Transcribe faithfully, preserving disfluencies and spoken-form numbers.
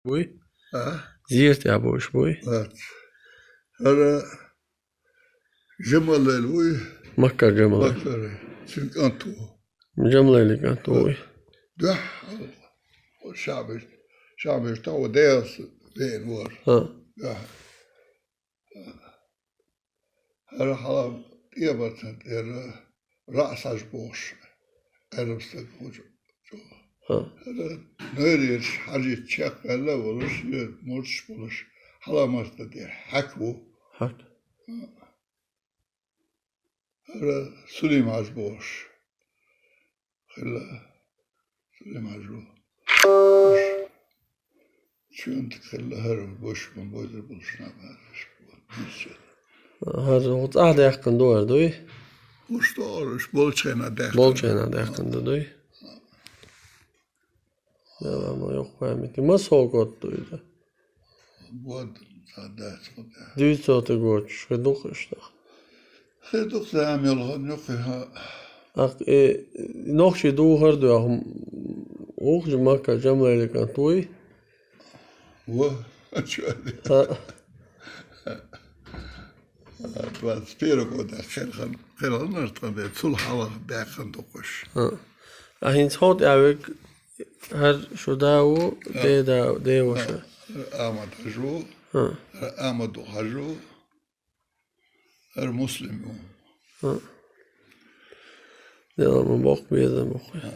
Буй? А? Зерат яхаш буй? Лац. ХӀара Джамалайл вуй? Маккара Джамалайл. Маккара. Цуьнан кӀант ву. Джамалайла кӀант ву вай. Дуьхьал. Шабиш, шабиш тӀа ву Делас веана вара. ХӀаъ. Дуьхьал. ХӀара хьалха тӀе а бацан тӀера раъс Хьажа бохуш, Ӏаьрбийн стаг хӀу чу-, чу. ХӀаъ. ХӀара Нойрерчу Хьажийца чекхваьлла а волуш, мурдаш а болуш, хьала-марта тӀера хьаька ву. Хьаька. ХӀара Сулим-Хьажа бохуш хилла. Сулим-Хьажа ву. Чуьнтиг хилла хӀара, бошман бойзар болуш нах баьраш бу. ХӀара хӀу цӀахь даьккхина ду хӀара, дуй? Уьш тӀе а уьш болчу хенахь даьккхина. Болчу хенахь даьккхина ду, дуй? Дела ма йоккха память. Масса год ду иза? Год цхьа дац хӀу тӀе. Дуьйцу тӀе гочуш, хи ду-кх иштта. Хи ду-кх, зама йолу хан ю-кх и, хӀаъ. ТӀаккха и нохчий духар а доьху, вукху Маккара Джамалайла кӀант вуй? Ву, чу а де. ХӀаъ. Двадцать первый годехь кхелхина, кхелхина тхан бен, цул хьалха даьккхина ду-кх уьш. ХӀаъ. Ахь хӀинца хӀокху тӀехь верг, хӀара шун да ву, хӀаъ, ден да, ден ваша. ХӀаъ. ХӀара Ахьмад-Хьажа ву, хӀаъ, хӀара Ахьмад-Хьажа ву, хӀара Муслим ву. ХӀаъ. Дела ма боккха безам бу-кх. ХӀаъ.